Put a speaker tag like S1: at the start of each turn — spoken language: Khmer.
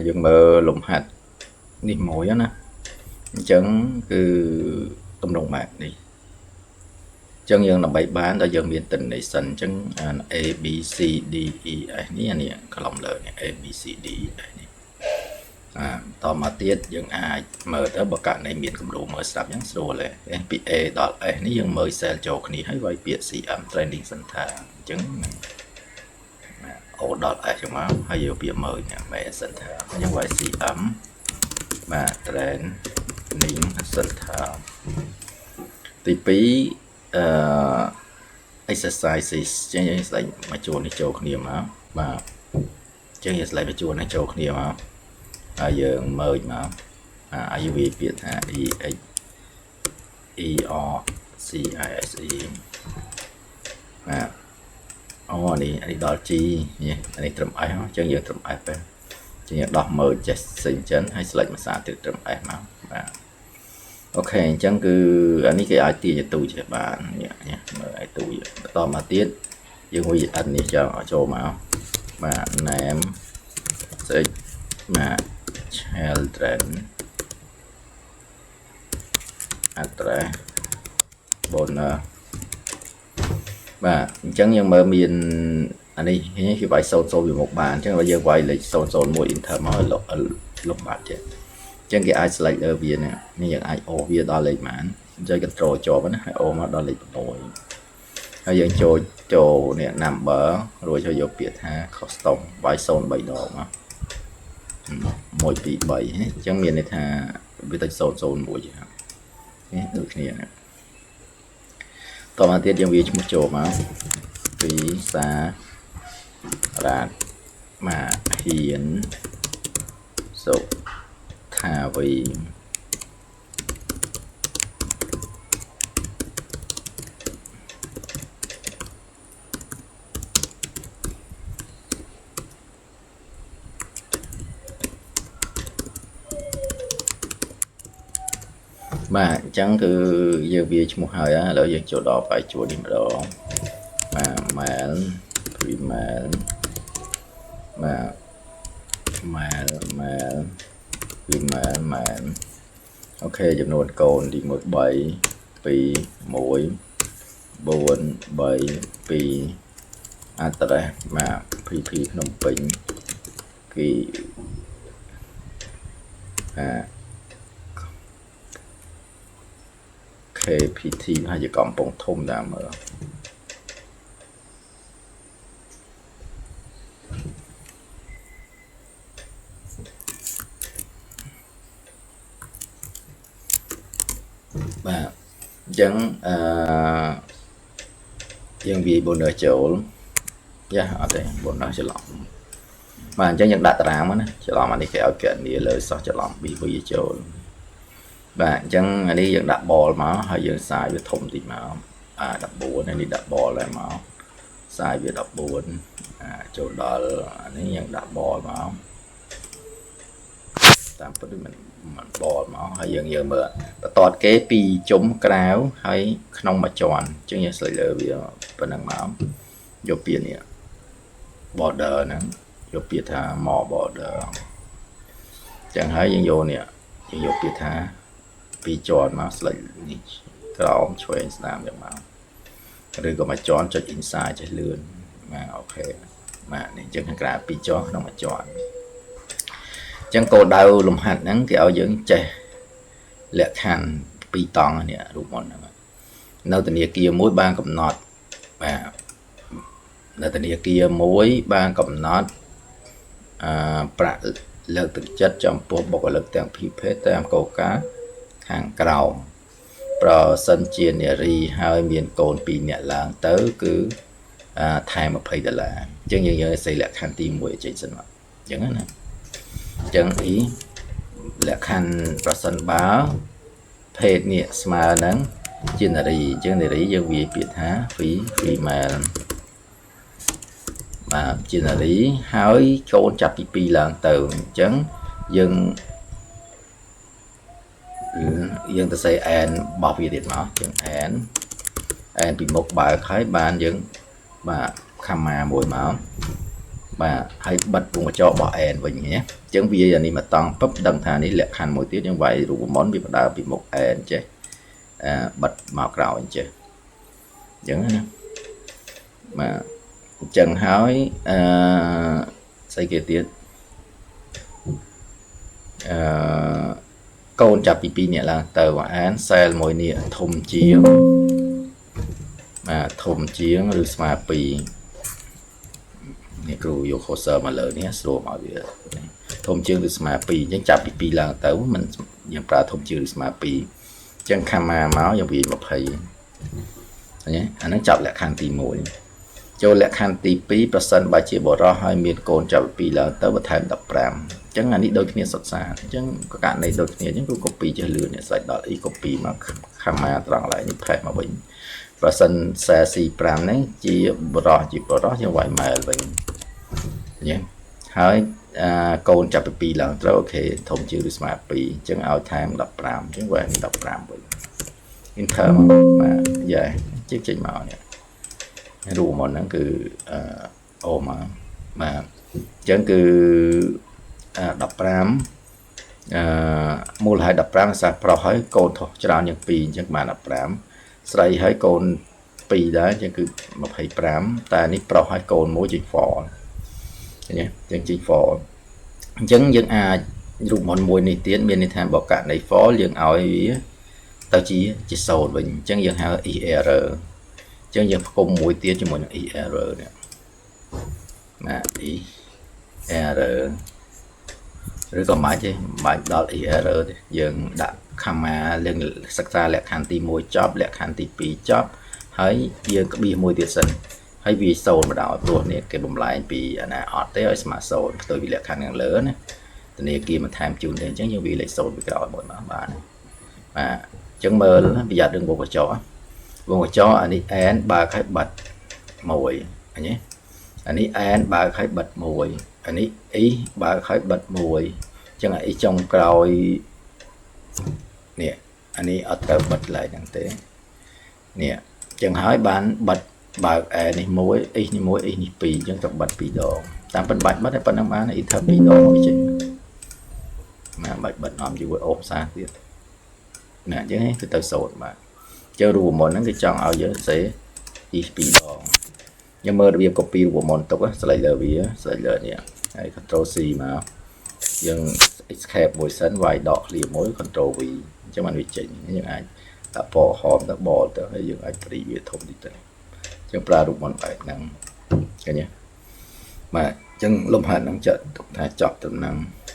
S1: យើងមើលលំហាត់នេះមួយណាអញ្ចឹងគឺទម្រង់បែបនេះអញ្ចឹងយើងដើម្បីបានដល់យើងមានទិន្នន័យសិនអញ្ចឹង A B C D E F នេះអានេះcolumn លើនេះ A B C D E F នេះអាតមកទៀតយើងអាចមើលទៅបើករណីមានគំរូមើលស្រាប់អញ្ចឹងស្រួលទេពី A ដល់ S នេះយើងមើល cell ចូលគ្នាហើយវាយពាក្យ CM Training Center អញ្ចឹង O ដល់ S ចឹងមកហើយយកពាក្យមើលនេះ Merge Center អញ្ចឹងវាយ CM បាទ Training Center ទី2អឺ exercises ចឹងយើងស្លេចមកជួរនេះចូលគ្នាមកបាទចឹងយើងស្លេចមកជួរនេះចូលគ្នាមកហើយយើង merge មកអាយវាពាក្យថា E X E R C I S E បាទអូនេះនេះដល់ G នេះនេះត្រឹម S អញ្ចឹងយើងត្រឹម F ទៅចឹងយើងដោះ merge ចេះសេងចិនហើយ select មួយសារទៀតត្រឹម S មកបាទ OK អញ្ចឹងគឺអានេះគេអាចទាញទូចេះបាននេះមើលឲ្យទូបន្តមកទៀតយើងវា N នេះចោលចូលមកបាទ name sex បាទ children address bonus បាទអញ្ចឹងយើងមើលមានអានេះគេវាយ00វាមកបានអញ្ចឹងបើយើងវាយលេខ001 enter មកលុបលុបបាត់ទៀតអញ្ចឹងគេអាច select លើវានេះនេះយើងអាចអូសវាដល់លេខប៉ុន្មានចុច control ជាប់ណាហើយអូសមកដល់លេខ6ហើយយើងចូលចូលនេះ number រួចហើយយកពាក្យថា custom វាយ0 3ដងមក1 2 3អញ្ចឹងមានន័យថាវាទៅ001នេះដូចគ្នាណាតមកទៀតយើងវាឈ្មោះចូលមកពីសារ៉ាតមកហ៊ានសុថាវីបាទអញ្ចឹងគឺយើងវាឈ្មោះហើយឥឡូវយើងចូលដល់បាយជួរនេះម្ដងបាទ male female បាទ male male female male OK ចំនួនកូនទី1 3 2 1 4 3 2 address បាទ PP ភ្នំពេញគឺអា KPT ហើយជាកំពង់ធំតាមមើលបាទអញ្ចឹងអឺយើងវាយ bonus ចូលយ៉ាអត់ទេ bonus ច្រឡំបាទអញ្ចឹងយើងដាក់តារាងមកណាច្រឡំអានេះគេឲ្យកណនីលើសោះច្រឡំ BV ចូលបាទអញ្ចឹងអានេះយើងដាក់ bold មកហើយយើង size វាធំតិចមកអា14នេះដាក់ bold ដែរមក size វា14អាចូលដល់អានេះយើងដាក់ bold មកតាមពិតមិនមិន bold មកហើយយើងយើងមើលបន្ទាត់គេពីរជុំក្រៅហើយក្នុងមួយជាន់អញ្ចឹងយើង select លើវាប៉ុណ្ណឹងមកយកពាក្យនេះ border ហ្នឹងយកពាក្យថា more border អញ្ចឹងហើយយើងយកនេះយើងយកពាក្យថាពីរជាន់មក select នេះក្រោមឆ្វេងស្ដាមយ៉ាងមកឬក៏មួយជាន់ចុច inside ចេះលឿនបាទ OK បាទនេះអញ្ចឹងខាងក្រៅពីរជាន់ក្នុងមួយជាន់អញ្ចឹងគោលដៅលំហាត់ហ្នឹងគេឲ្យយើងចេះលក្ខខណ្ឌពីរតង់នេះរូបមន្តហ្នឹងនៅធនាគារមួយបានកំណត់បាទនៅធនាគារមួយបានកំណត់អឺប្រាក់លើកទឹកចិត្តចំពោះបុគ្គលិកទាំងពីរភេទតាមគោលការណ៍ខាងក្រោមប្រសិនជានារីហើយមានកូន2នាក់ឡើងទៅគឺថែម20ដុល្លារអញ្ចឹងយើងយកសេលក្ខខណ្ឌទី1ចេញសិនមកអញ្ចឹងណាអញ្ចឹងអ៊ីលក្ខខណ្ឌប្រសិនបើភេទនេះស្មើនឹងជានារីអញ្ចឹងនារីយើងវាយពាក្យថា female បាទជានារីហើយកូនចាប់ពី2ឡើងទៅអញ្ចឹងយើងយើងទៅសេ and បោះវាទៀតមកជាង and and ពីមុខបើកហើយបានយើងបាទ comma មួយមក បាទហើយបិទវង់ក្រចករបស់ and វិញណាអញ្ចឹងវាអានេះមកតង់ពឹបដឹងថានេះលក្ខខណ្ឌមួយទៀតយើងវាយរូបមន្តវាផ្ដើមពីមុខ and ចេះអាបិទមកក្រោយអញ្ចេះអញ្ចឹងណាបាទអញ្ចឹងហើយអឺស្អីគេទៀតអឺកូនចាប់ពី2នាក់ឡើងទៅអាន cell មួយនេះធំជាងបាទធំជាងឬស្មើ2នេះគ្រូយក cursor មកលើនេះស្រួលមកវាធំជាងឬស្មើ2អញ្ចឹងចាប់ពី2ឡើងទៅមិនយើងប្រើធំជាងឬស្មើ2អញ្ចឹង comma មកយើងវា20ឃើញទេអាហ្នឹងចាប់លក្ខខណ្ឌទី1ចូលលក្ខខណ្ឌទី2ប្រសិនបើជាបរោះហើយមានកូនចាប់ពី2ឡើងទៅបន្ថែម15អញ្ចឹងអានេះដូចគ្នាសុទ្ធសាធអញ្ចឹងករណីដូចគ្នាអញ្ចឹងគឺ copy ចេះលឿននេះស្រេចដល់ e copy មក comma ត្រង់កន្លែងនេះ paste មកវិញប្រសិន C5 ហ្នឹងជាបរោះជាបរោះយើងវាយ male វិញអញ្ចឹងហើយអាកូនចាប់ពី2ឡើងត្រូវ OK ធំជាងឬស្មើ2អញ្ចឹងឲ្យថែម15អញ្ចឹងវាយ15វិញ enter មកបាទយ៉ាជិះចេញមកនេះរូបមន្តហ្នឹងគឺអឺអូមកបាទអញ្ចឹងគឺ15អឺមូលហេតុ15សាប្រុសហើយកូនធោះច្រើនជាង2អញ្ចឹងបាន15ស្រីហើយកូន2ដែរអញ្ចឹងគឺ25តែនេះប្រុសហើយកូនមួយចេញ false ឃើញទេអញ្ចឹងចេញ false អញ្ចឹងយើងអាចរូបមន្តមួយនេះទៀតមានន័យថាបើករណី false យើងឲ្យវាទៅជាជា0វិញអញ្ចឹងយើងហៅ if error អញ្ចឹងយើងផ្គុំមួយទៀតជាមួយនឹង if error នេះណា if error ឬក៏មិនបាច់ទេមិនបាច់ដល់ if error ទេយើងដាក់ comma យើងសិក្សាលក្ខខណ្ឌទី1ចប់លក្ខខណ្ឌទី2ចប់ហើយយើងក្បៀសមួយទៀតសិនហើយវា0មកដល់ព្រោះនេះគេបំលែងពីអាណាអត់ទេឲ្យស្មើ0ផ្ទុយពីលក្ខខណ្ឌខាងលើណាធនាគារមកថែមជូនទេអញ្ចឹងយើងវាលេខ0ពីក្រោយមួយមកបាទបាទអញ្ចឹងមើលប្រយ័ត្នរឿងវង់ក្រចកវង់ក្រចកអានេះ and បើកឲ្យបិទមួយអញ្ចឹងអានេះ and បើកឲ្យបិទមួយអានេះ if បើកឲ្យបិទមួយអញ្ចឹងអា if ចុងក្រោយនេះអានេះអត់ត្រូវបិទឡើយហ្នឹងទេនេះអញ្ចឹងហើយបានបិទបើក and នេះមួយ if នេះមួយ if នេះពីរអញ្ចឹងត្រូវបិទពីរដងតាមពិតបាច់បិទតែប៉ុណ្្នឹងបាន enter ពីរដងវាចេញណាបាច់បិទអមយូរអូសសាទៀតណាអញ្ចឹងគឺទៅសូត្របាទអញ្ចឹងរូបមន្តហ្នឹងគឺចង់ឲ្យយើងសេ if ពីរដងខ្ញុំមើលរបៀប copy រូបមន្តទុក select លើវា select លើនេះហើយ control C មកយើង escape មួយសិនវាយដក clear មួយ control V អញ្ចឹងបានវាចេញយើងអាចដាក់ពណ៌ហមទៅបលទៅហើយយើងអាចព្រីវាធំតិចទៅអញ្ចឹងប្រើរូបមន្តបែបហ្នឹងឃើញទេបាទអញ្ចឹងលំហាត់ហ្នឹងចាត់ទុកថាចប់ត្រឹមហ្នឹង។